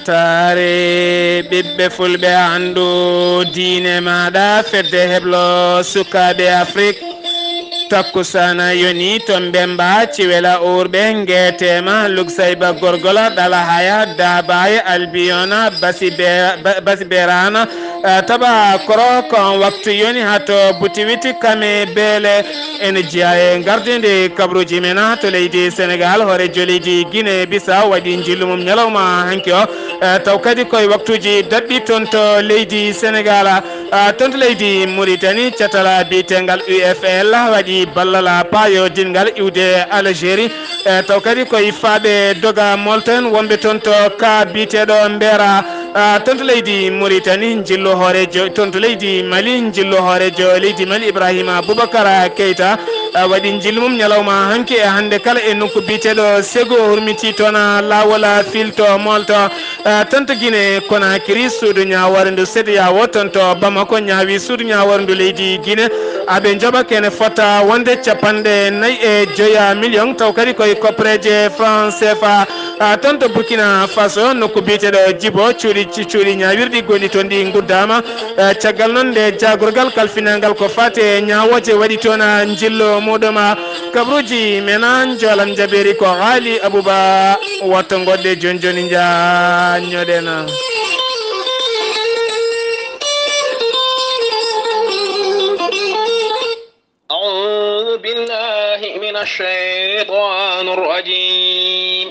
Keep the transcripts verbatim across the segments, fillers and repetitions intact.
Taare ɓiɓɓe fulɓe, anndu diine maaɗa, fedde heblo sukaaɓe Afrik. Takkusana yoni to Mbemba, Ciwela, Uurɓe, Ngeeteema, Lugsayba, Gorgola, Ɗalahaya, Daabaye, Albiyona, Basi Be-, Ba-, Basi Berana, eh, Taba Koro. Ko on waktu yoni haa to Butiwiti, Kame, Beele. Ene jeyaa e gardinde kabaruuji men to leydi Senegaal. Hooreejo leydi Guinée Bissau waɗi njillu mum ñalawma hanki o. Eh, taw kadi koye waktuuji daɗɗi toon to leydi Senegaal. Ah, toon to leydi Mauritanie, catal biyeteengal U F L waɗi ballal paayodinngal iwde Algérie. Eh, taw kadi koye faaɓe doga molto en wonɓe toon to ka biyeteeɗo Mbeera. Ah, toon to leydi Mauritanie, njillu hooreejo, toon to leydi Mali, njillu hooreejo leydi Mali Ibrahima Boubacar Keita, ah, waɗi njillu mum ñalawma hanki e hannde kala e nokku biyeteeɗo Sego, hurmiti toon, ah, laawol, ah, filto molto. Ah, toon to Guinée Conakry, suudu ñaawoore ndu C E D E A O toon to Bamako ñaawi suudu ñaawoore ndu leydi Guinée. Aɓe njoɓa kene fota wonde capanɗe nayi e joya million, taw kadi koye koppereeje franc C F A. Ah, toon to Burkina Faso, nokku biyeteeɗo Djibo, cuuɗi, cuuɗi ñaawirɗi gonɗi toon ɗi nguddaama. Eh, caggal noon nde jaagorgal kalfinangal ko faati e ñaawooje waɗi toon, ah, njillu muɗum, ah, kabaruuji men, ah, njoolan jabeeri ko Haali Abuba. Watto ngoɗɗe jooni jooni njaññoɗen. أعوذ بالله من الشيطان الرجيم.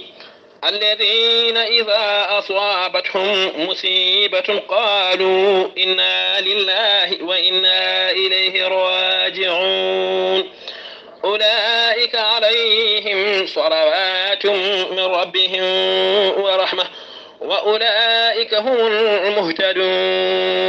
الذين إذا أصابتهم مصيبة قالوا إنا لله وإنا إليه راجعون. أولئك عليهم صلوات من ربهم ورحمة وأولئك هم المهتدون.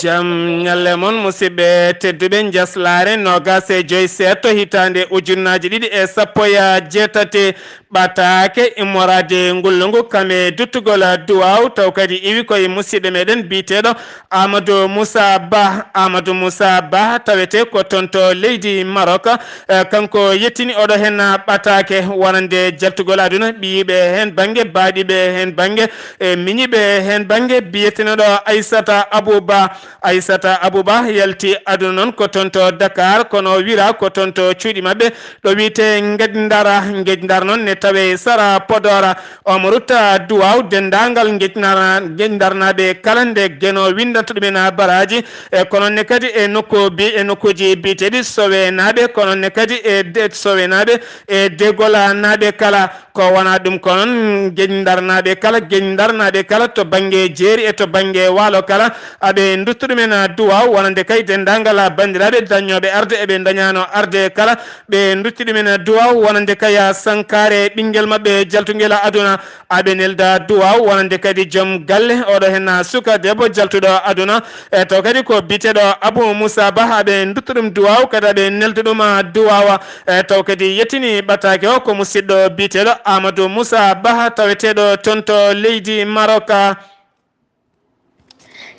Jam ñalle mon, musidɓe tedduɓe. Njaslaare noogaas e joy seeɗto hitaande ujunnaaji ɗiɗi e sappo e jeetati, ɓataake immoraade ngullu ngu kam e duttugol duwaaw, taw kadi iwi koye musidɗo meɗen biyeteeɗo Amadou Moussa Ba. Amadou Moussa Ba tawetee ko toon to leydi Maroc. Eh, kanko yettini oɗo heen ɓataake wonande jaltugol aduna, ɓiyiiɓe heen bannge, baaɗiiɓe heen bannge, e miñiiɓe heen bannge, biyeteeɗo Aissata Abouba. Aissata Abouba yalti aduna noon ko toon to Dakar, kono wira ko toon to cuuɗi maɓɓe, ɗo wiyetee Ngej Ndara. Ngej Ndar noon ne tawee sara Podor. Omo rutta duwaaw denndaangal Ngej Ndar, Ngej Ndarnaaɓe kala nde Geno winndanta ɗumen baraaji. E ko noon ne kadi e nokku bi-, e nokkuuji biyeteeɗi Sowenaaɓe, ko noon ne kadi e de-, Sowenaaɓe e Degolnaaɓe kala. Ko wonaa ɗum ko noon, Ngej Ndarnaaɓe kala, Ngej Ndarnaaɓe kala to bannge jeeri e to bannge waalo kala, aɓe nduttu ɗumen duwaaw wonande kay denndaangal banndiraaɓe dañooɓe arde, eɓe ndañaano arde kala, ɓe nduttu ɗumen duwaaw wonande kay sankaare ɓinngel maɓɓe jaltungel aduna. Aɓe nelda duwaaw wonande kadi joom galle, oɗo heen suka debbo jaltuɗo aduna. E taw kadi ko biyeteeɗo Abou Moussa Ba, aɓe nduttu ɗum duwaaw, kadi aɓe nelda ɗum duwaawa. E taw kadi yettini ɓataake o ko musidɗo biyeteeɗo Amadou Moussa Ba, taweteeɗo toon to leydi Maroc.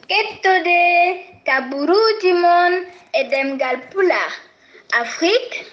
Kettode kabaruuji mon e ɗemngal Pulaar, Afrik,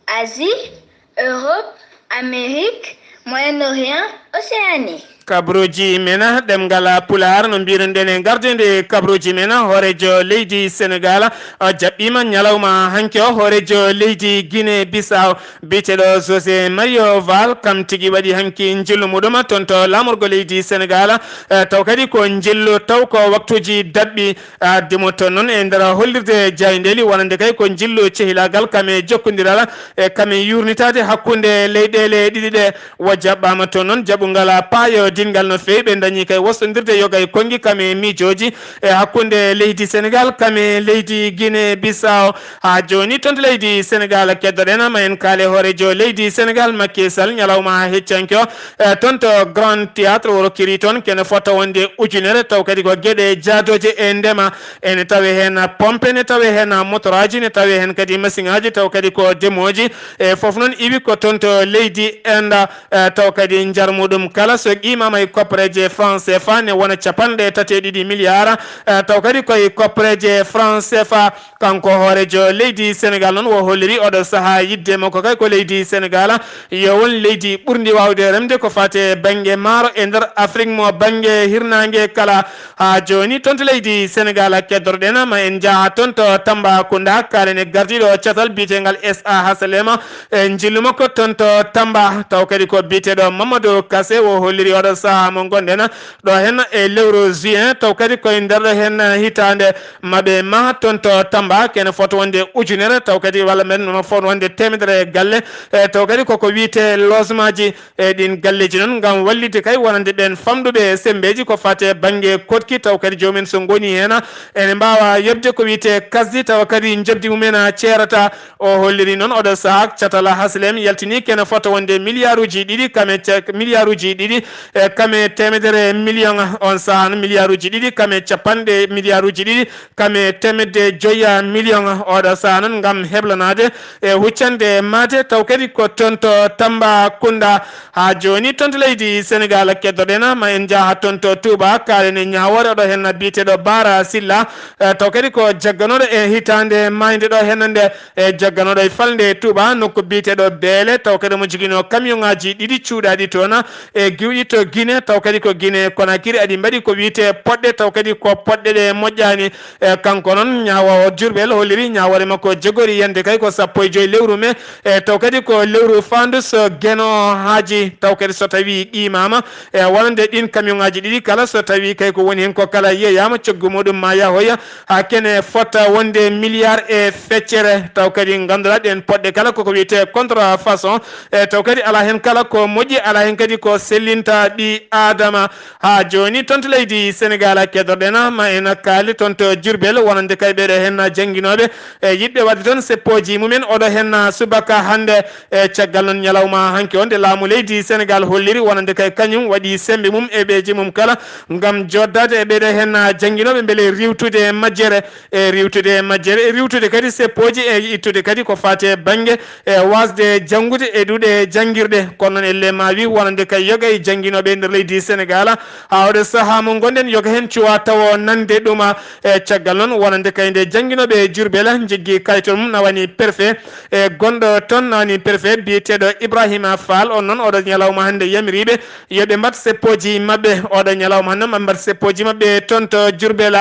Asie, Europe, Amérique, Moyen-Orient, Océanie. Kabaruuji men ɗemngal Pulaar, no mbiruɗen e gardinde kabaruuji men, hooreejo leydi Senegaal, o jaɓɓiima ñalawma hanki o, hooreejo leydi Guinée Bissau. Biyeteeɗo José Mario Vaz, kam tigi waɗi hanki njillu muɗum toon to laamorgo leydi Senegaal. Eh, taw kadi ko njillu taw ko waktuuji daɓɓi, eh, addi mo toon noon e nder hollirde jaayndeeli wonande kay ko njillu cehilaagal kam e jokkondiral e kam e yuurnitaade hakkunde leyɗeele ɗiɗi ɗe. Wo jaɓɓaama toon noon jaɓungal paayodingal no feewi, ɓe ndañi kay wostondirde yoga e konngi kam e miijooji e hakkunde leydi Senegaal kam e leydi Guinée Bissau. Haa jooni, toon to leydi Senegaal, keddoɗen ma en kaale hooreejo leydi Senegaal, Macky Sall, ñalawma heccanke o, eh, toon to Grand Théâtre, o rokkiri toon kene fota wonde ujunere, taw kadi ko geɗe jaadooje e ndema. Ene tawe heen pompe, ne tawe heen motoraaji, ne tawe heen kadi masiŋaaji, taw kadi ko demooji. E fof noon iwi ko toon to leydi Inde, eh, taw kadi njar muɗum kala so qiima ama e koppareeje France CFA ne wona capanɗe tati e ɗiɗi milliards, eh, taw kadi koye koppareeje France CFA. Kanko hooreejo leydi Senegal noon o holliri oɗo sahaa yiɗde makko kay ko leydi Senegal yo won leydi ɓurndi waawde remde ko faati e bannge maaro e nder Afrik mo bannge hirnaange kala. Haa jooni toon to leydi Senegal keddorɗen ma en njaha toon to Tambacounda, kaalen e gardiiɗo catal biyeteegal S A Hasalema e njillu makko toon to Tamba, taw kadi ko biyeteeɗo Mamadou Kassé o holliri oɗo sahaa mo ngonɗen ɗo heen e lewru juin, taw kadi koye nder ɗo heen hitaande maɓɓe ma toon to Tamba kene fota wonde ujunere, taw kadi walla mbeɗa fota wonde teemedere galle, e taw kadi koko wiyetee logements ji e ɗiin galleeji noon ngam wallitde kay wonande ɓeen famɗuɓe e semmbeeji ko faati e bannge koɗki, taw kadi joomum en so ngonii heen ene mbaawa yoɓde ko wiyetee kasdi, tawa kadi njoɓdi mum en ceerataa. O holliri noon oɗo sahaa catal Haslem yaltinii kene fota wonde miliyaaruuji ɗiɗi kame ca-, miliyaaruuji ɗiɗi, e kame teemedere miliyoŋ. On sahaa noon miliyaaruuji ɗiɗi kame capanɗe, miliyaaruuji ɗiɗi kame teemedde joyi miliyoŋ. Oɗo sahaa noon ngam heblanaade e huccande maate, taw kadi ko toon to Tambacounda. Haa jooni toon to leydi Senegal keddoɗen ma en njaha toon to Touba, kaalen e ñaawoore oɗo heen biyeteeɗo Bara Silla, e taw kadi ko jagganooɗo e hitaande maayde ɗo heen nde, e jagganooɗo e falnde Touba nokku biyeteeɗo Beele, taw kadi mo joginoo camion ŋaaji ɗiɗi cuuɗaaɗi toon e giwɗi to Guinée, taw kadi ko Guinée Conakry aɗi mbaɗi ko wiyetee poɗɗe, taw kadi ko poɗɗe ɗe moƴƴaani. E kanko noon ñaawoowo Diourbel holliri ñaawoore makko jogori yande kay ko sappo e joyi lewru mee, e taw kadi ko lewru faandu so Geno haaji, taw kadi so tawii qiimaama e wonande ɗiin camion ŋaaji ɗiɗi kala, so tawii kay ko woni heen ko kala yeeyaama coggu muɗum ma yahoya haa kene fota wonde miliyar e feccere, taw kadi ngannduɗaa ɗeen poɗɗe kala koko wiyetee contrefaçon, e taw kadi alaa heen kala ko moƴƴi, alaa heen kadi ko sellinta ɓii Aadama. Haa jooni toon to leydi Senegal keddoɗen ma en kaali toon to Diourbel wonande kay ɓeeɗo heen jannginooɓe e yiɗɓe waɗde toon seppooji mumen oɗo heen subaka hannde. E caggal noon ñalawma hanki o nde laamu leydi Senegal holliri wonande kay kañum waɗi semmbe mum e ɓeeje mum kala ngam joddaade e ɓeeɗo heen jannginooɓe mbele riiwtude majjere, e riiwtude majjere, e riiwtude kadi seppooji e ittude kadi ko faati e bannge e waasde janngude e ɗuuɗe janngirɗe. Kono noon elle ma wi wonande kay yoga e jannginooɓe e nder leydi Senegal, haa oɗo sahaa mo ngonɗen yoga heen cuwa tawo nande ɗuma. E caggal noon wonande kay nde jannginooɓe e Diourbel njiggi kayitol mum nawani préfet e gonɗo toon nawani préfet biyeteeɗo Ibrahima Fall. On noon oɗo ñalawma hannde yamiriiɓe yo ɓe mbaɗ seppooji maɓɓe. Oɗo ñalawma hannde ɓe mbaɗ seppooji maɓɓe toon to Diourbel.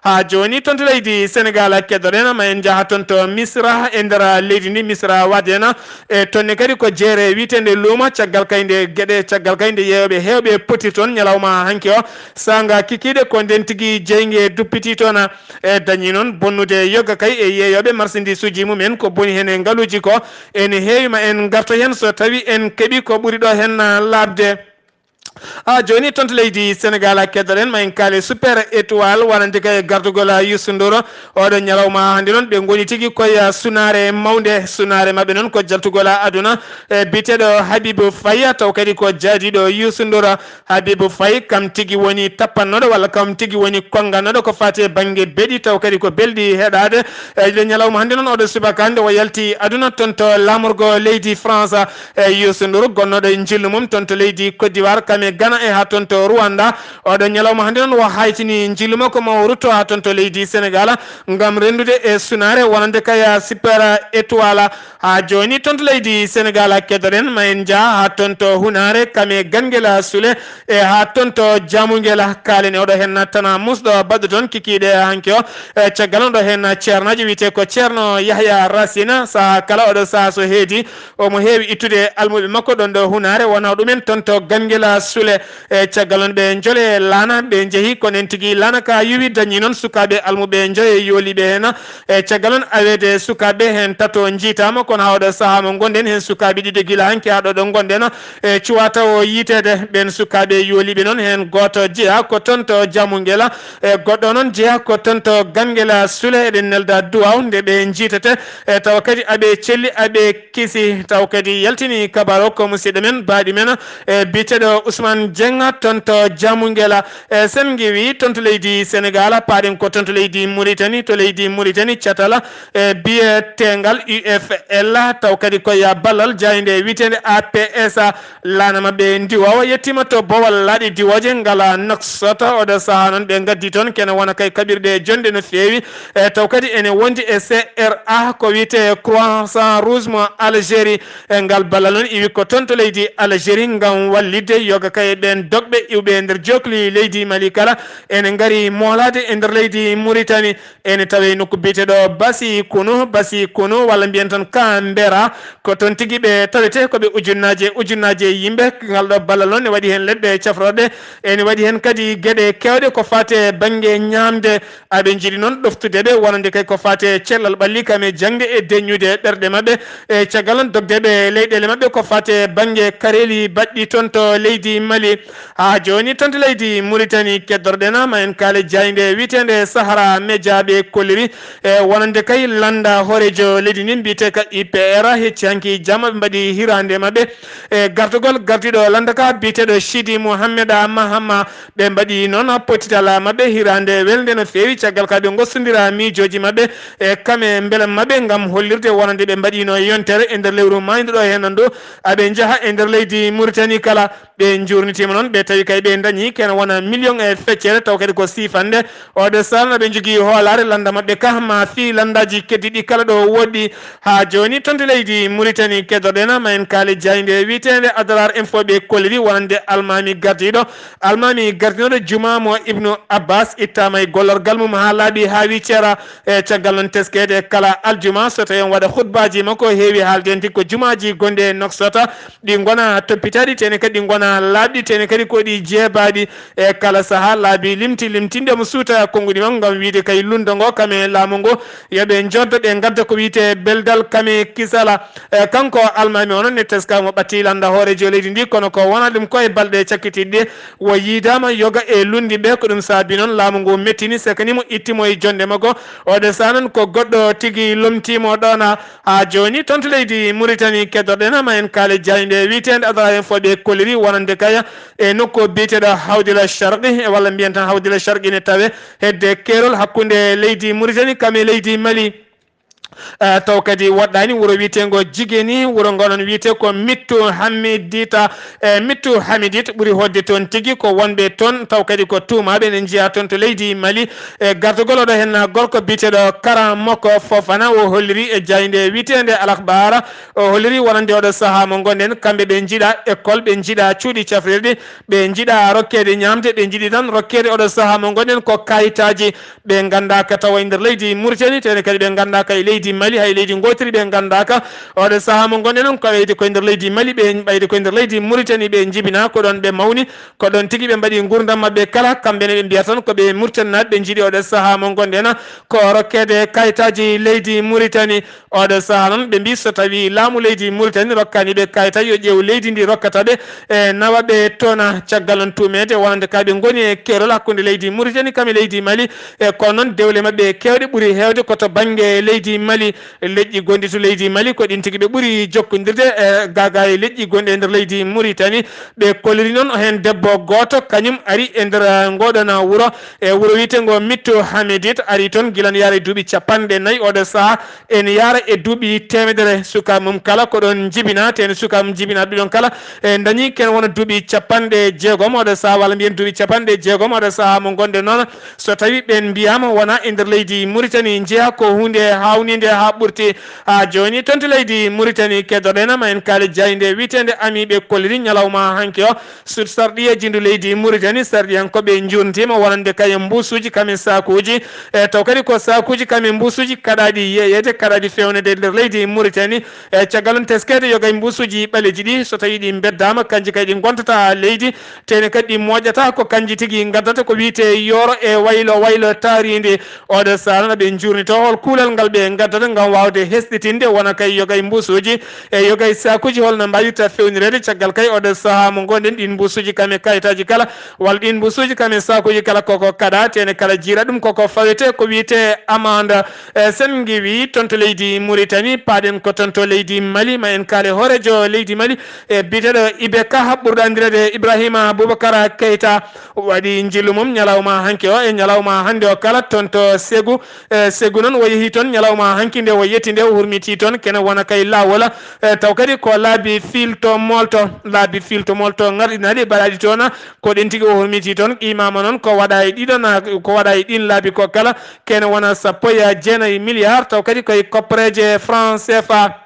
Haa jooni toon to leydi Senegal keddoɗen ma en njaha toon to Misra e nder leydi ndi Misra waɗi heen e toon ne kadi ko jeere wiyeteende luuma caggal kay nde geɗe, caggal kay nde yeeyooɓe heewɓe poti toon ñalawma hanki o. Saanga kikiiɗe ko ndeen tigi jeynge duppiti toon e dañi noon bonnude yoga kay e yeeyooɓe marsandiisuuji mumen ko boni heen e ngaluuji ko ene heewi ma en ngarto heen so tawii en keɓii ko ɓuri ɗo heen laaɓde. A jooni toon to leydi Senegal keddoɗen ma en kaali Super Étoile wonande kay gardugol Youssou Ndour. Oɗo ñalawma hannde noon ɓe ngoni tigi koye sunaare mawnde. Sunaare maɓɓe noon ko jaltugol aduna e biyeteeɗo Habibou Faye taw kadi ko jaadiiɗo Youssou Ndour. Habibou Faye kam tigi woni tappannooɗo walla kam tigi woni konnganooɗo ko faati e bannge beɗi taw kadi ko belɗi heɗaade. E ɗo ñalawma hannde noon oɗo subaka hannde o yalti aduna toon to laamorgo leydi France. E Youssou Ndour gonnooɗo e njillu mum toon to leydi Côte d'Ivoire, kam e Ghana e haa toon to Rwanda. Oɗo ñalawma hannde noon o haytini njillu makko ma o rutto haa toon to leydi Senegal ngam renndude e sunaare wonande kaya Super Étoile. Haa jooni toon to leydi Senegal keddoɗen ma en njaha haa toon to Hunaare kam e Gangela Sule e haa toon to Jamungela. Kaalen e oɗo heen tana musɗo baɗɗo toon kikiiɗe hanki o. E caggal noon ɗo heen ceernaajo wiyetee ko Ceerno Yahya Racine. Sahaa kala oɗo sahaa so heedi omo heewi ittude almuɓe makko ɗoon ɗo Hunaare wona ɗumen toon to Gangela Sule. E caggal noon ɓe njole laana ɓe njehi ko nen tigi laana ka yuwi dañi noon sukaaɓe almuɓe njoye yooliiɓe heen. E caggal noon aweede sukaaɓe heen tato njiitaama kono haa oɗo sahaa mo ngonɗen heen sukaaɓe ɗiɗo gila hanki haa ɗo ɗo ngonɗen e cuwa tawo yiiteede ɓeen sukaaɓe yooliiɓe noon heen gooto jeyaa ko toon to Jamungela e goɗɗo noon jeyaa ko toon to Gangela Sule. Eɗen nelda duwaaw nde ɓe njiitete e tawa kadi aɓe celli aɓe kisi taw kadi yaltini kabaru o ko musidɗo men baaɗi men e biyeteeɗo Ousmane Man Jenga toon to Jamungela. E sen ngiwi toon to leydi Senegal, paaɗen ko toon to leydi Muritani, to leydi Muritani catala e biyetengal U F L, taw kadi ko ya ballal jaaynde wiyeteende A P S, laana maɓɓe ndiwawa yettima to Bowal laaɗe diwooje ngala noksota. Oɗo saha noon ɓe ngaddi toon kene wona kay kaɓirɗe jonɗe no feewi, e taw kadi ene wondi e C R A ko wiyete Croissant Rouge mo Algérie. E ngal ballal noon iwi ko toon to leydi Algérie ngam wallitde yoga kay ɓeen dogɓe iwɓe e nder jokli leydi Mali kala ene ngari moolaade e nder leydi Muritani. Ene tawee nokku biyeteeɗo Basi Kunu, Basi Kunu, walla mbiyen tan Kambera. Ko toon tigi ɓe tawetee ko ɓe ujunnaaje, ujunnaaje yimɓe. Ngal ɗo ballal noon ne waɗi heen leɗɗe cafrooɗe, ene waɗi heen kadi geɗe keewɗe ko faati e bannge ñaamde. Aɓe njiɗi noon ɗoftude ɓe wonande kay ko faati e cellal ɓalli kam e jaŋde e deññude ɓerɗe maɓɓe. E caggal noon dogde ɓe leyɗeele maɓɓe ko faati e bannge kareeli baɗɗi toon to leydi Mali. Haa jooni toon to leydi Muritani keddorɗen ma en kaale jaaynde wiyeteende Sahara Media ɓe kolliri e wonande kay lannda hooreejo leydi ndin mbiyetee ka I P R hecci hanki jamma ɓe mbaɗi hiraande maɓɓe e gartugol gardiiɗo lannda ka biyeteeɗo Sidi Mouhammeda Mahama. Ɓe mbaɗi noon pottital maɓɓe hiraande welnde no feewi caggal ka ɓe ngostondira miijooji maɓɓe e kame mbele maɓɓe ngam hollirde wonande ɓe mbaɗino yontere e nder lewru maayndo ɗo heen ndu aɓe njaha e nder leydi Muritani kala. Ɓe njuurnitiima noon, ɓe tawi kay ɓe ndañi kene wona million e feccere, taw kadi ko siifannde. Oɗo saan aɓe njogii hoolaare lannda maɓɓe ka, ma fii lanndaaji keddiiɗi kala ɗo woɗɗi. Haa jooni, toon to leydi Muritani, keddoɗen ma en kaali jaaynde wiyeteende Adrar Info, ɓe kolliri wonande almaami gardiiɗo, almaami gardinooɗo jumaa mo Ibnu Abbas ittaama e gollorgal mum haa laaɓi haa wii ceera. E caggal noon teskeede kala aljuma, so tawii on waɗa khutbaaji makko, heewi haalde en tigi ko jumaaji gonɗi e Nouakchott, ɗi ngona toppitaaɗi, tene kadi ɗi ngona laaɓɗi, tene kadi ko ɗi jeebaaɗi. E kala sahaa, laabi limti limtinɗe mo suuta konnguɗi makko ngam wiyde kay lunndo ngo, kame laamu ngo, yo ɓe njoddo, ɓe ngadda ko wiyetee beldal, kame kisala. E kanko almaami o noon ne teska mo ɓatti lannda hooreejo leydi ndi, kono ko wona ɗum ko e balɗe cakkitiiɗe, o yiidaama yoga e lunndi ɓe. Ko ɗum saabi noon laamu ngu mettini, sakani mo, itti mo e jonnde makko. Oɗo sahaa noon ko goɗɗo tigi lomtii mo ɗoon. Haa jooni, toon to leydi Muritani, keddoɗen ma en kaali jaaynde wiyeteende Adra Info, ɓe kolliri wonande kay e nokku biyeteeɗo Hawdila Sharqi, walla mbiyen tan Hawdila Sharqi ne tawee hedde keerol hakkunde leydi Muritani kam e leydi Mali. Eh, taw kadi woɗɗaani wuro wiyeteengo Jigeni, wuro ngo noon wiyetee ko Mittu Hamidita. E Mittu Hamidit ɓuri hoɗde toon tigi ko wonɓe toon, taw kadi ko tuumaaɓe, ene njiyaa toon to leydi Mali. E gardugol oɗo heen gorko biyeteeɗo Karamoko Fofana, o holliri e jaaynde wiyeteende Al Akhbar, o holliri wonande oɗo sahaa mo ngonɗen, kamɓe ɓe njiɗaa école, ɓe njiɗaa cuuɗi cafrirɗi, ɓe njiɗaa rokkeede ñaamde, ɓe njiɗi tan rokkeede oɗo sahaa mo ngonɗen ko kayitaaji. Ɓe nganndaaka tawa e nder leydi Muritani, tene kadi ɓe nganndaaka e leydi Mali, hay leydi ngootiri ɓe nganndaaka. Oɗo sahaa mo ngonɗen noon, ko ɓeyde koye nder leydi Mali, ɓe ɓeyde koye nder leydi Muritani, ɓe njibinaa, ko ɗoon ɓe mawni, ko ɗoon tigi ɓe mbaɗi nguurndam maɓɓe kala. Kamɓe ne ɓe mbiya tan ko ɓe Muritaninaaɓe, ɓe njiɗi oɗo sahaa mo ngonɗen ko rokkeede kayitaaji leydi Muritani. Oɗo sahaa noon ɓe mbii so tawii laamu leydi Muritani rokkaani ɓe kayitaaji, yo ƴeew leydi ndi rokkata ɓe, e nawa ɓe toon. Caggal noon tuumeede wonande ka ɓe ngoni e keerol hakkunde leydi Muritani kam e leydi Mali. E kono noon dewle maɓɓe keewɗe ɓuri heewde ko to bannge leydi Mali. Leƴƴi gonɗi to leydi Mali ko ɗin tigi ɓe ɓuri jokkondirde e gaagaa e leƴƴi gonɗi e nder leydi Muritani. Ɓe kolliri noon heen debbo gooto, kañum ari e nder, eh, ngoɗon wuro, e wuro wiyeteengo Mittu Hamidit, ari toon gila ne yaara e duuɓi capanɗe nayi, oɗo sahaa ene yaara e duuɓi teemedere. Sukaaɓe mum kala ko ɗoon njibinaa, tene sukaaɓe mum njibinaaɓe ɗon kala e ndañi ken wona duuɓi capanɗe jeegom oɗo sahaa, walla mbiyen duuɓi capanɗe jeegom oɗo sahaa mo ngonɗen noon. So tawii ɓeen mbiyaama wona e nder leydi Muritani, njeyaa ko huunde haawniinde haa ɓurti. Haa jooni toon to leydi Muritani, keddoɗen ma en kaali jaaynde wiyeteende Ami, ɓe kolliri ñalawma hanki o. Sut sarɗiyeeji ndu leydi Muritani, sarɗiyankooɓe njuurnitiima wonande kayen mbuusuuji, kamen saakuuji. E taw kadi ko saakuuji, kamen mbuusuuji kaɗaaɗi yeeyeede, kaɗaaɗi feewneede e nder leydi Muritani. E caggal noon teskeede yo kay mbuusuuji ɓaleeji ɗi, so tawii ɗi mbeddaama, kanji kay ɗi ngontataa leydi, tene kadi ɗi moƴƴataa, ko kanji tigi ngaddata ko wiyetee yooro e waylo waylo taariindi. Oɗo sahaa noon ɓe njuurnitoo hol kuulal ngal ɓe addata ngam waawde hesɗitinde wona kay yogay mbuusuuji e yogay saakuuji, holno mbaawirta fewnireede. Caggal kay oɗo sahaa mo ngonɗen, ɗiin mbuusuuji kam e kayitaaji kala, walla ɗiin mbuusuuji kam e saakuuji kala koko kaɗa, teene kala jiira ɗum koko fawete ko wiyetee amande. E sen ngiwi toon to leydi Mauritanie, paaɗen ko toon to leydi Mali, ma en kaale hooreejo leydi Mali e biyeteeɗo Ibeka, ɓurɗo anndireede Ibrahima Boubacar Keita, waɗi njillu mum ñalawma hanki o e ñalawma hannde o kala toon to Ségou. E Ségou noon o yehi toon ñalawma hanki nde o yetti nde o hurmiti toon kene wona kay laawol. E taw kadi ko laabi fiilto moolto, laabi fiilto moolto ngarɗinaɗi baɗaɗi toon, ko ɗen tigi o hurmiti toon. Qimama noon ko waɗa e ɗiɗon, ko waɗa e ɗin laabi ko kala kene wona sappo e jeenayi milliard, taw kadi koye koppareeje franc C F A.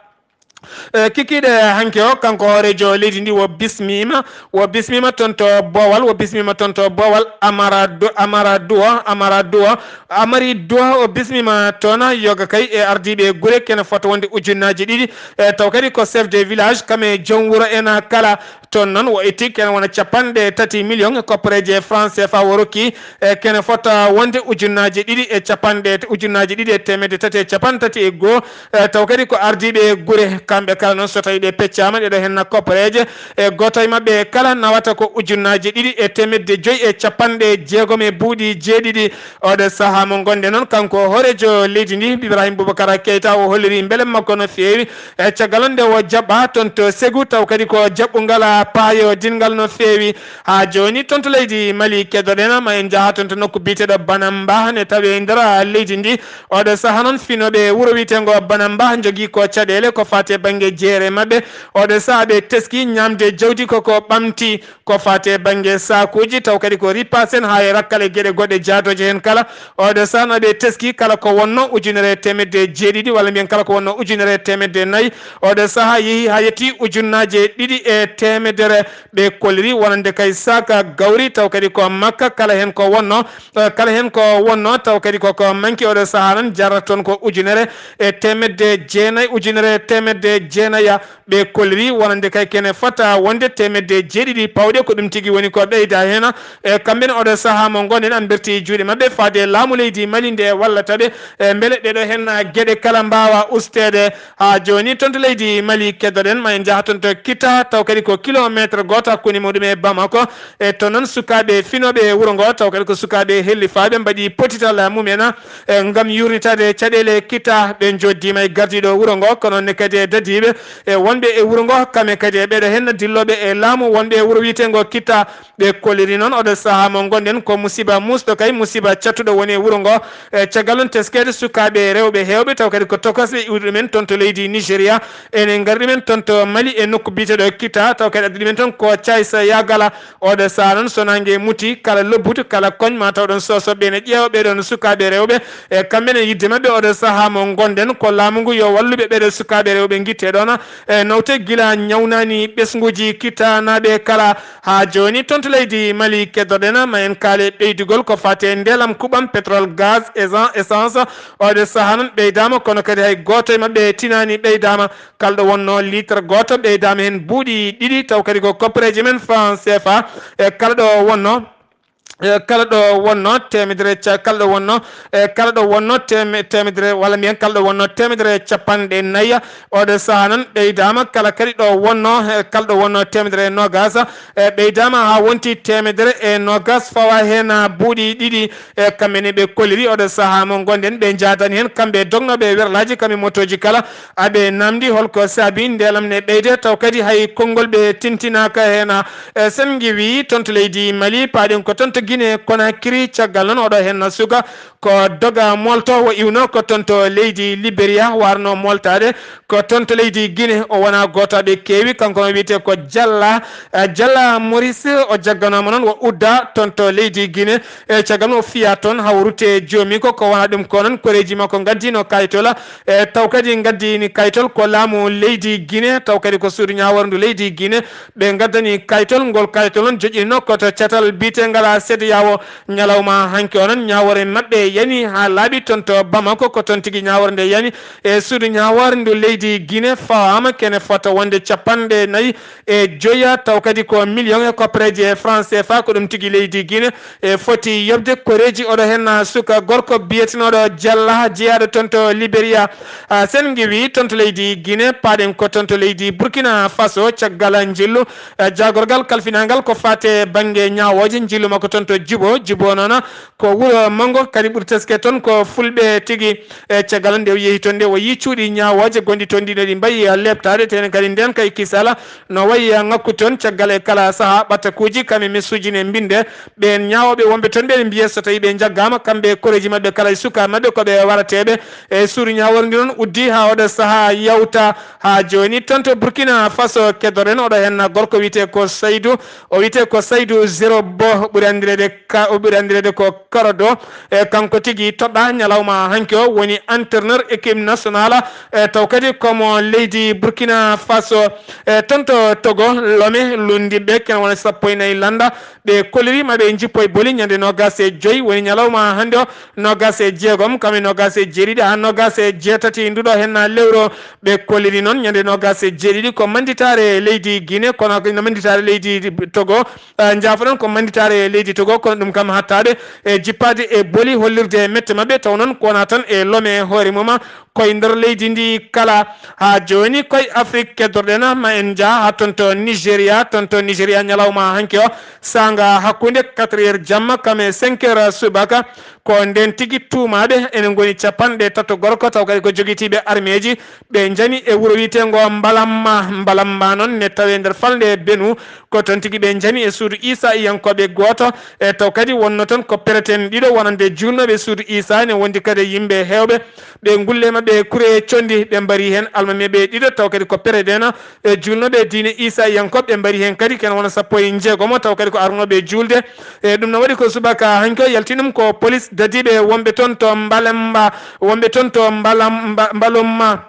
E kikiiɗe hanki o, kanko hooreejo leydi ndi o bismiima, o bismiima toon to Boowal, o bismiima toon to Boowal, Amara Du-, Amara Duwa, Amara Duwa, Amari Duwa o bismiima toon, yoga kay e ardiiɓe gure kene fota wonde ujunnaaji ɗiɗi, e taw kadi ko chef de village, kam e joom wuro en kala. Toon noon o itti kene wona capanɗe tati million e koppareeje franc C F A o rokki, e kene fota wonde ujunnaaji ɗiɗi e capanɗe, ujunnaaji ɗiɗi e teemedde tati e capanɗe tati e goo. E taw kadi ko ardiiɓe gure, kamɓe kala noon so tawi ɓe peccaama ɗeɗo henna koppareeje, e gooto e maɓɓe kala nawata ko ujunnaaji ɗiɗi e teemedde joyi e capanɗe jeegom e buuɗi jeeɗiɗi. Oɗo sahaa mo ngonɗen noon, kanko hooreejo leydi ndi, Ibrahim Boubacar Keita, o holliri mbele makko no feewi. E caggal nde o jaɓɓa toon to Ségou, taw kadi ko jaɓɓungal paayodinngal no feewi. Haa jooni toon to leydi Mali keddoɗen, ma en njaha toon to nokku biyeteeɗo Banamba, ne tawi e nder leydi ndi. Oɗo sahaa noon finooɓe wuro wiyeteengo Banamba njogii ko caɗeele ko faati e bannge jeere maɓɓe. Oɗo sahaa ɓe teski ñaamde jawdi koko ɓamti. Ko faati e bannge saakuuji, taw kadi ko ripaas en haa e rakkal e geɗe goɗɗe jaatooje heen kala. Oɗo sahaa no ɓe teski kala ko wonno ujunere e teemedde jeeɗiɗi, walla mbiyen kala ko wonno ujunere e teemedde nayi. Oɗo sahaa yehi haa yetti ujunnaaje ɗiɗi e teemedere. Ɓe kolliri wonande kay saaka gawri, taw kadi ko makka, kala heen ko wonno, eh, kala heen ko wonno, taw kadi koko manki oɗo sahaa noon jarata toon ko ujunere e teemedde jeenayi, ujunere e teemedde jeenaya. Ɓe kolliri wonande kay kene fota wonde teemedde jeeɗiɗi pawɗe, ko ɗum tigi woni ko ɓeyda heen. E kamɓe ne oɗo sahaa mo ngonɗen, en mberti juuɗe maɓɓe faade laamu leydi Mali nde wallata ɓe, e mbele ɗeɗo heen geɗe kala mbaawa usteede. Haa jooni toon to leydi Mali keddoɗen, ma en njaha toon to Kita, taw kadi ko kilomeetre gooto hakkunde muɗum e Bamako. E toon noon sukaaɓe finooɓe wuro ngo, taw kadi ko sukaaɓe hellifaaɓe, mbaɗi potital mumen, e ngam yurnitaade caɗeele Kita. Ɓe njoddiima e gardiiɗo wuro ngo, kono ne kadi e dadiiɓe e wonɓe e wuro ngo, kamɓe kadi e ɓeɗo heen dillooɓe e laamu wonɓe e wuro wiyeteengo Kita. Ɓe kolliri noon oɗo sahaa mo ngonɗen ko musiba muusɗo kay, musiba cattuɗo woni e wuro ngo. E caggal noon teskeede sukaaɓe rewɓe heewɓe, taw kadi ko tokosɓe iwde ɗumen toon to leydi Nigeria, ene ngari ɗumen toon to Mali e nokku biyeteeɗo Kita, taw kadi addi ɗumen toon ko Caysa Yagala. Oɗo sahaa noon so naange muti, kala lobbutu, kala koñ ma taw ɗoon sosoɓe ene ƴeewa ɓee ɗoon sukaaɓe rewɓe. E kamɓe ne yidde maɓɓe oɗo sahaa mo ngonɗen ko laamu ngu yo wallu ɓe ɓeɗo sukaaɓe rewɓe ngitte ɗoon, e nawte gila ñawnani ɓesnguuji Kitanaaɓe kala. Haa jooni toon to leydi Mali keddoɗen, ma en kaale ɓeydugol ko faati e ndelam kuɓam, pétrole, gaz, esan-, essence. Oɗo sahaa noon ɓeydaama, kono kadi hay gooto e maɓɓe tinaani ɓeydaama. Kala ɗo wonno litre gooto ɓeydaama heen buuɗi ɗiɗi, taw kadi ko koppareeje men franc C F A. E kala ɗo wonno, e kala ɗo wonno teemedere ca-, kala ɗo wonno, e kala ɗo wonno teeme-, teemedere, walla mbiyen kala ɗo wonno teemedere e capanɗe nayi. Oɗo sahaa noon ɓeydaama, kala kadi ɗo wonno, e kala ɗo wonno teemedere e noogaas, e ɓeydaama haa wonti teemedere e noogaas, fawa heen buuɗi ɗiɗi. E kamɓe ne ɓe kolliri oɗo sahaa mo ngonɗen, ɓe njaadani heen kamɓe dognooɓe e werlaaji, kamɓe motooji kala, aɓe namdi holko saabi ndelam ne ɓeyde, taw kadi hay konngol ɓe tintinaaka heen. E sen ngiwi toon to leydi Mali, paaɗen ko toon to Guinée Conakry, caggal noon oɗo heen suka ko doga molto, o iwno ko toon to leydi Liberia, warno moltaade ko toon to leydi Guinée. O wona gooto ɓe keewi, kanko no wiyetee ko Jalla, eh, Jalla Maurice. O jagganooma noon o udda toon to leydi Guinée. E caggal o fiya toon hawrute joomi ko, ko wona ɗum ko noon koreeji makko ngaddino kaytola. E taw kadi ngaddini kaytol ko laamu leydi Guinée, taw kadi ko suudu ñaawoore ndu leydi Guinée. Ɓe ngaddani kaytol, ngol kaytol noon joƴƴinno ko to catal biyetengal Yawo ñalawma hanki onon ñaawore maɓɓe yani haa laaɓi toon to Bamako, ko toon tigi ñaawore nde yani. E suudu ñaawore ndu leydi Guinée fawaama kene fota wonde capanɗe nayi e joya, taw kadi ko million e koppareeji e franc C F A, ko ɗum tigi leydi Guinée e foti yoɓde koreeji. Oɗo heen suka gorko biyetenooɗo Jalla, jeyaaɗo toon to Liberia. Ah, sen ngiwi toon to leydi Guinée, paaɗen ko toon to leydi Burkina Faso, caggal njillu, eh, jaagorgal kalfinangal ko faate bannge ñaawooje, njillu makko toon to Jubo. Jubo noon ko wuro manngo, kadi ɓuri teske toon ko fulɓe tigi. E caggal nde o yehi toon nde, o yii cuuɗi ñaawooje gonɗi toon, ɗiɗo ɗi mbayi leeptaade, tene kadi ndeen kay kisala no wayi ŋakku toon. Caggal e kala sahaa, ɓatakuuji kam e messuuji ne mbinde. Ɓeen ñaawooɓe wonɓe toon ɓe mbiya so tawii ɓe njaggaama, kamɓe e koreeji maɓɓe kala e suka maɓɓe ko ɓe warateeɓe. E suudu ñaawore ndi noon uddi haa oɗo sahaa yawta haa jooni. Toon to Burkina Faso keddoren oɗo heen gorko wiyetee ko Saydu, o wiyetee ko Saydu Zéro Bo, ɓuri anndireede ka, o ɓuri anndireede ko Karodo. E kanko tigi toɗɗa ñalawma hanki o woni entraîneur équipe nationale, e taw kadi ko mo leydi Burkina Faso. E toon to Togo, Lome, lunndiɓe kene wona sappo e nayi lannda, ɓe koliri ma ɓe njippo e boli ñande noogas e joy, woni ñalawma hannde o, noogas e jeegom, kam e noogas e jeeɗiɗi haa noogas e jeetati nduɗo heen lewru. Ɓe koliri noon ñande noogas e jeeɗiɗi ko mannditaare leydi Guinée, kono no mannditaare leydi Togo, eh, njaafoɗon, ko mannditaare leydi Togo, kono ɗum kam hattaade e jippaade e boli hollirde mette maɓɓe, taw noon ko wona tan e Lome hoore mum, koye nder leydi ndi kala. Haa jooni koye Afrique keddorɗen, ma en njah haa toon to Nigeria. Toon to Nigeria ñalawma hanki o, saanga hakkunde quatre heures jamma kam e cinq heures subaka, ko ndeen tigi tuumaaɓe ene ngoni capanɗe tato gorko, taw kadi ko jogitiiɓe armeeji, ɓe njani e wuro wiyeteengo Mbalamma. Mbalamma noon ne tawee nder falnde Benu. Ko toon tigi ɓe njani e suudu Iisaa yankooɓe gooto, e taw kadi wonno toon ko pereten ɗiɗo wonande juulnooɓe suudu Iisaa, ne wondi kadi e yimɓe heewɓe. Ɓe ngulle maɓɓe kure conndi, ɓe mbari heen almameeɓe ɗiɗo, taw kadi ko pereten e juulnooɓe diine Iisaa yankooɓe, ɓe mbari heen kadi ken wona sappo e njeegomo, taw kadi ko arnooɓe juulde. E ɗum no waɗi ko subaka hanki o yalti ɗum ko polis dadiiɓe wonɓe toon to Mbalemba, wonɓe toon to Mbalam-, Mba-, Mbalomma.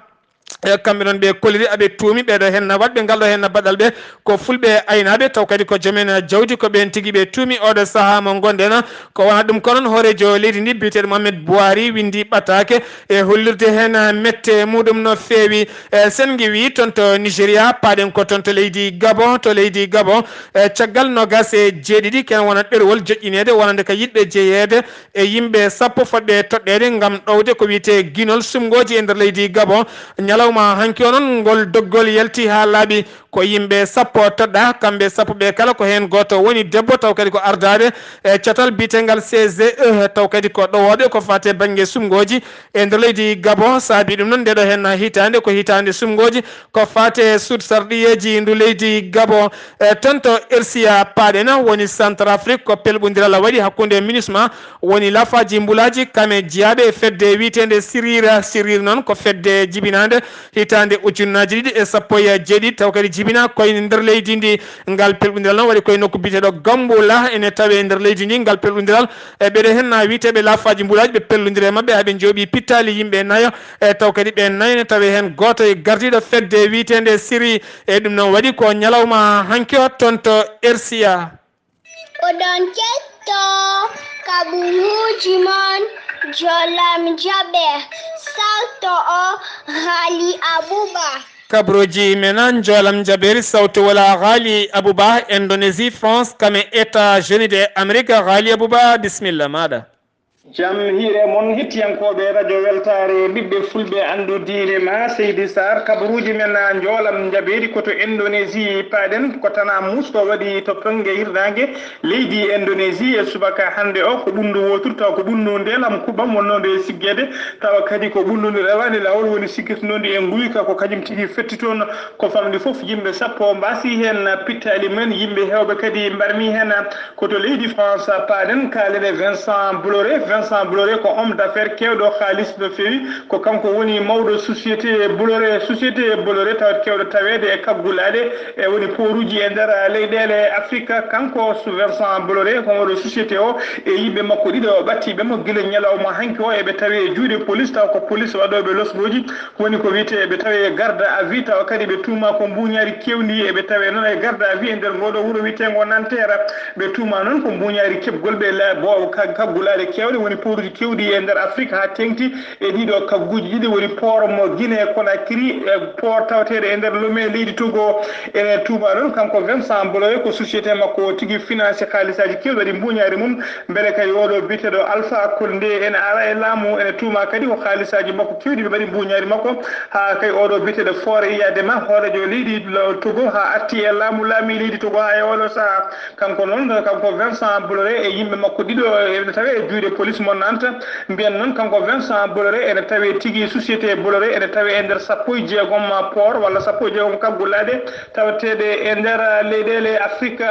E kamɓe noon ɓe koliri aɓe tuumi ɓeɗo heen na waɗɓe ngal ɗo heen na baɗal ɓe ko fulɓe aynaaɓe, taw kadi ko joomen jawdi, ko ɓeen tigi ɓe tuumi oɗo sahaa mo ngonɗen. Ko wona ɗum ko noon hooreejo leydi ndi biyeteeɗo Mohamed Buhari winndi ɓataake e hollirde heen mette muɗum no feewi. E sen ngiwi toon to Nigeria, paaɗen ko toon to leydi Gabon, to leydi Gabon, e caggal noogas e jeeɗiɗi ken wona ɗerewol joƴƴineede wonande ka yiɗɓe jeyeede e yimɓe sappo fotɓe toɗɗeede ngam ɗowde ko wiyetee ginol sumngooji e nder leydi Gabon. Ñalawma hanki o noon ngol doggol yalti haa laaɓi ko yimɓe sappo toɗɗa, kamɓe sappo ɓe kala ko heen gooto woni debbo, taw kadi ko ardaade e catal biyetengal C G E, taw kadi ko ɗowooɓe ko faate bannge sumngooji e nder leydi Gabon. Saabi ɗum noon ndeɗo heen hitaande ko hitaande sumngooji ko faate suudu sarɗiyeeji ndu leydi Gabon. E toon to Ersiya paaɗen woni Centrafrique, ko pelɓondiral waɗi hakkunde MINUSMA, woni lafaaji mbulaaji kam e jiyaaɓe e fedde wiyeteende Sirira. Sirira noon ko fedde jibinaande hitaande ujunnaaji ɗiɗi e sappo e jeeɗiɗi, taw kadi jibina koye nder leydi ndi. Ngal pelɓondiral noon waɗi koye nokku biyeteeɗo Gambula, ene tawee nder leydi ndi. Ngal pelɓondiral e ɓeɗo heen na wiyeteeɓe lafaaji mbulaaji, ɓe pellondiri e maɓɓe haa ɓe njooɓi pittaali yimɓe nayo, e taw kadi ɓe nayo ne tawee heen gooto e gardiiɗo fedde wiyeteende Siri. E ɗum noon waɗi ko ñalawma hanki o toon to Ersiya. Oɗon ketto kaɓuruuji mon, jolam jaɓe, salto o Ghali Abuba. Kaɓuruuji men, jolam jaɓeeri, sawto wala Ghali Abuba, Indonésie, France, kame États-Unis de Amérique. Ghali Abuba, bisimilla maaɗa. Jam hiire mon, hettiyankooɓe radio Weltaare, ɓiɓɓe fulɓe, anndu diine ma, Seydi Sarr, kabaruuji men, a, njoolam njabeeri ko to Indonésie paaɗen, ko Tana Mus, ko waɗi to Penge hirnaange leydi Indonésie e subaka hannde o, ko ɓunndu wootur, taw ko ɓunndu ndelam kuɓam wonnoo nde siggeede, tawa kadi ko ɓunndu ndu rewaani laawol, woni siggitnoondi e nguyka, ko kañum tigi fetti toon, ko famɗi fof, yimɓe sappo mbaasi heen pittaali mum en, yimɓe heewɓe kadi mbarmi heen. Ko to leydi France paaɗen, kaalen e Vincent Bolloré. Vincent Bolloré ko homme d'affaires keewɗo haalis no feewi. Ko kanko woni mawɗo société Bolloré, société Bolloré tawat keewɗo taweede e kaggulaaɗe e woni pooruuji e nder leyɗeele Afrika. Kanko Vincent Bolloré ko mawɗo société o e yimɓe makko ɗiɗo o ɓattiiɓe mo gila ñalawma hanki o eɓe tawi e juuɗe police, taw ko police waɗooɓe losgooji. Woni ko wiyetee ɓe tawi e garde à vue, tawa kadi ɓe tuuma ko mbuuñaari keewndi, eɓe tawi noon e garde à vue e nder ngoo ɗoo wuro wiyeteengo Nanterre. Ɓe tuuma noon ko mbuuñaari keɓgol ɓe la-, bo-, ka-, kaggulaaɗe keewɗe, woni pooruuji keewɗi e nder Afrique, haa teeŋti e ɗii ɗoo kagguuji ɗiɗi, woni port mo Guinée Conakry, e port tawateeɗo e nder Lomé leydi Togo. Ene tuuma noon kanko Vincent Bolloré ko société makko o tigi financé haalisaaji keewɗi waɗi mbuuñaari mum. Mbele kay oɗo biyeteeɗo Alpha Condé ene ara e laamu, ene tuuma kadi ko haalisaaji makko keewɗi ɓe mbaɗi mbuuñaari makko, haa kay oɗo biyeteeɗo Faure Eyadema, hooreejo leydi lo-, Togo, haa arti e laamu, laami leydi Togo haa e oɗo sahaa. Kanko noon, kanko Vincent Bolloré e yimɓe makko ɗiɗo ene tawi e juuɗe police mo Nantes. Mbiyen noon, kanko Vincent Bolloré ene tawi tigi société Bolloré ene tawi e nder sappo e jeegom port walla sappo e jeegom kaggulaaɗe tawateeɗe e nder leyɗeele Afrique.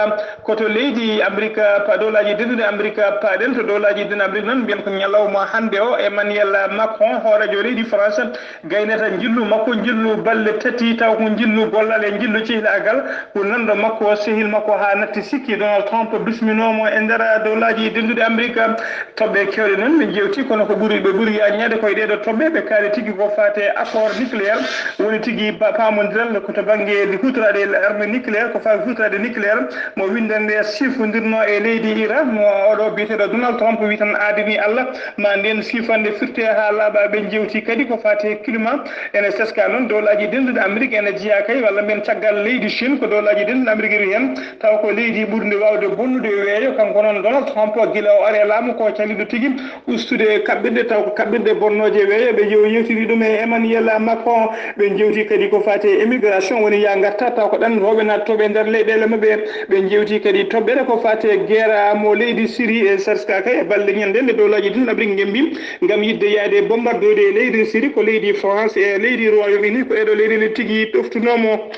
Ko to leydi Amerika, pa-, dowlaaji denduɗi Amerika paaɗen. To dowlaaji denduɗi Amerika noon, mbiyen ko ñalawma hannde o, Emmanuel Macron, hooreejo leydi France, gaynata njillu makko, njillu balɗe tati, taw ko njillu gollal e njillu cehlaagal. Ko nanɗo makko, sehil makko haa natti sikki, Donald Trump bisminoo mo e nder dowlaaji denduɗi Amerika. Toɓɓe keewɗe noon ɓe njeewti, kono ko ɓuri, ɓe ɓuri yaañaade koye ɗee ɗoo toɓɓe, ɓe kaali tigi ko faati e accord nucléaire, woni tigi ba-, paamondiral ko to bannge huutoraade arme nucléaire, ko faati huutoraade nucléaire, mo winndannde sifondirnoo e leydi Iran, mo oɗo biyeteeɗo Donald Trump wi tan aadanii Allah, ma ndeen sifannde firte haa laaɓa. Ɓe njeewti kadi ko faati e climat, ene seska noon dowlaaji denduɗi Amerik ene jeyaa kay, walla mbiyen caggal leydi Chine, ko dowlaaji denduɗi Amerik rewi heen, taw ko leydi ɓurndi waawde bonnude weeyo. Kanko noon Donald Trump, gila o ari e laamu, ko caliɗo tigi ustude kaɓɓirɗe, taw ko kaɓɓirɗe bonnooje weeyo. Ɓe yew-, yewtini ɗum e Emmanuel Macron. Ɓe njeewti kadi ko faati e immigration, woni yaa ngarta, taw ko ɗannooɓe naatooɓe e nder leyɗeele maɓɓe. Ɓe njeewti kadi toɓɓere ko faati e guerre mo leydi Syrie e sarska kay e balɗe ñande nde dowlaaji ɗin Afrik ngembi ngam yiɗde yaade bombardoyde e leydi Syrie, ko leydi France e leydi Royaume-Uni, ko ɗee ɗoo leyɗeele tigi toftunoo mo.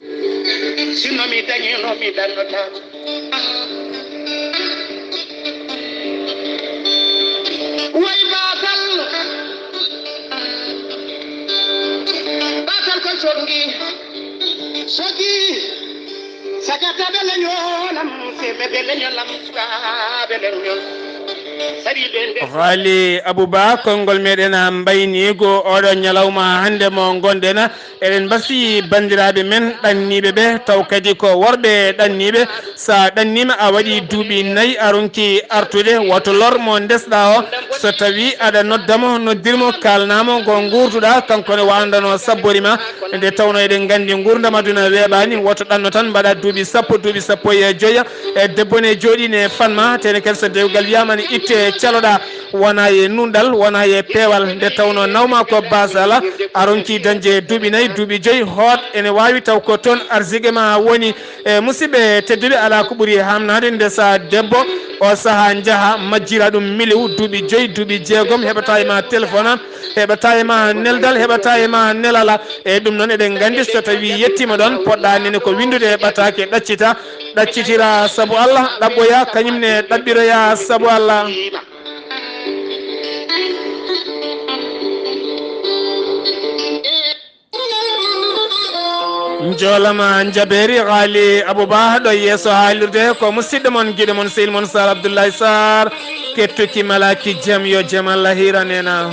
Sinno mi dañino, mi dañnotaako. Way batal, batal ko soggi, soggi. Sagata ɓe leñolam, seme ɓe leñolam, suka ɓe leñol. Sari ɓe nde. Haali Abouba, konngol meɗen a mbayniigo oɗo ñalawma hannde mo ngonɗen. Eɗen mbasi banndiraaɓe men ɗanniiɓe ɓe, taw kadi ko worɓe ɗanniiɓe. So a ɗanniima, a waɗi duuɓi nayi, a ronki artude, woto lor mo ndesɗaa o. So tawi aɗa nodda mo, noddir mo, kaalnaa mo ko nguurduɗaa, kanko ne waandano sabbori ma. Nde tawno eɗen nganndi nguurndam aduna weeɓaani, woto ɗanno tan mbaɗa duuɓi sappo, duuɓi sappo e joya. E debbo ne jooɗi ne fanma, tene kadi so dewgal wiyaama ne itte caloɗaa. Wona e nunɗal, wona e peewal, nde tawno nawma ko basala, a ronki dañde duuɓi nayi, duuɓi joyi, hoot ene waawi taw ko toon arsigue ma woni. E musidɓe tedduɓe, alaa ko ɓuri hamnaade nde sa debbo o saha njaha majjira ɗum miliw, duuɓi joyi, duuɓi jeegom, heɓata e ma téléphone, heɓata e ma neldal, heɓata e ma nelala. E ɗum noon eɗen nganndi so tawi yettima ɗon, poɗɗa nene ko winndude e ɓataake ɗaccita, ɗaccitira sabu Allah, ɗaɓɓoya kañum ne ɗaɓɓiroya sabu Allah. Njoolama njabeeri Haali Abouba ɗo yeeso haalirde ko musidɗo mon, giɗo mon, sehil mon Sar Abdoulaye Sarr, kettuki malaki jam, yo jam Allah hiranena.